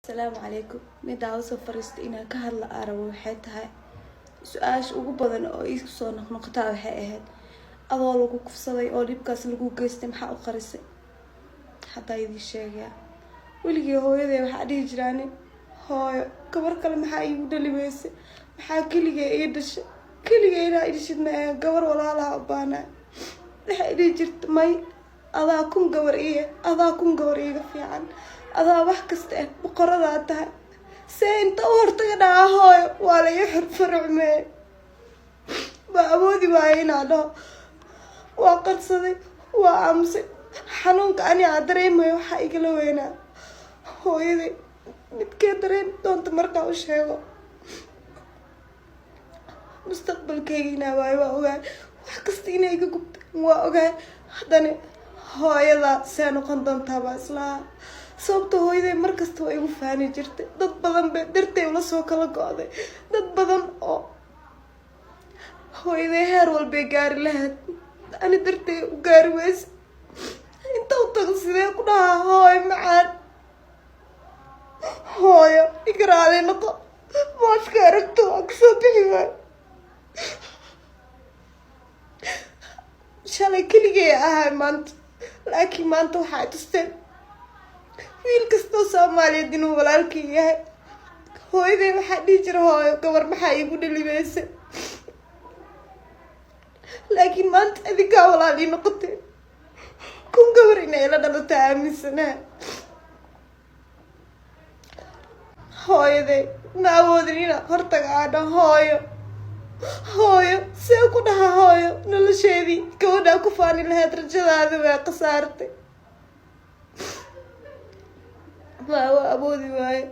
Asalaamu calaykum. Middaa usoo fariista inaan ka hadla aan rabo waxay tahay su-aasha ugu badan oo iisku soo noqnoqotaa. Waxay ahayd, adoo lagu kufsaday oo dhibkaas lagu geystay, maxaa u qarisay? Haddaa idiin sheegaya, weligii hooyaday waxaa dhihi jiraani, "Hooyo, gabar kale maxaa iigu dhali weysay? Maxaa keligee ii dhashay? Keligee inaa idhishid ma ahe, gabar walaalaha u baahnaa." Waxay dhihi jirta, "May, adaa 1000 gabar iyo adaa 1000 gabar iiga fiican, adaa wax kasta ah, boqoradaa tahay." See inta u hortaga dhahaa, "Hooyo, waa la ii xurfarucmee"? Waa awoodi waaye inaa dhaho. Waa qarsaday, waa aamusay. Xanuunka ani aa dareemayo waxaa igala weynaa hooyaday midkee dareemi doonta markaa u sheego. Mustaqbalkayga inaa waayo waa ogaay, wax kasta inay iga gubta waa ogaay. Haddana hooyadaa see noqon doontaa baa islaha, sababta hooyaday markasta waa igu faani jirtay. Dad badan bay dartay ula soo kala go-day, dad badan oo hooyaday heer walbay gaari lahayd ani dartay u gaari weyse. Inta u tago sidee ku dhahaa, "Hooyo macaan, hooyo iga raali noqo, mooska aragto waa kasoo bixi waayo"? Shalay keligay ahay maanta, laakiin maanta waxay tusteen wiil kastoo Soomaaliyeed inuu walaalkii yahay. Hooyaday waxaa dhihi jira, "Hooyo, gabar maxaa iigu dhalibaysa?" Laakiin maanta adinkaa walaal ii noqotee, 1000 gabar inay ila dhalata aaminsanaha. Hooyaday ma awoodin inaa hortaga aadha, "Hooyo, hooyo." See ku dhaha, "Hooyo, nolosheedii gabadhaa ku faani lahayd, rajadaada waa khasaartay"? Waa awoodi waaye.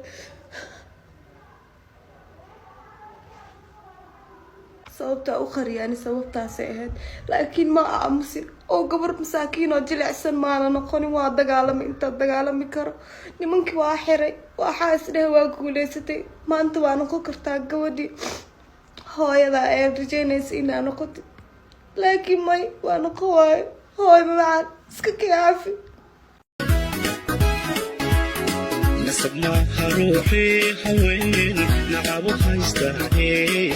Sababtaa u qariyaani sababtaasay ahayd, laakiin ma aamusin oo gabar masaakiin oo jilicsan maana noqonin. Waa dagaalamay intaad dagaalami karo. Nimankii waa xiray. Waxaa isdhehe, waa guuleysatay maanta, waa noqon kartaa gabadhii hooyada ayaad rajeynaysa inaa noqotid, laakiin may, waa noqon waayo. Hooy macaan, iska kii cafi. Nasab maaha ruuxii haween nacabu haystaaye.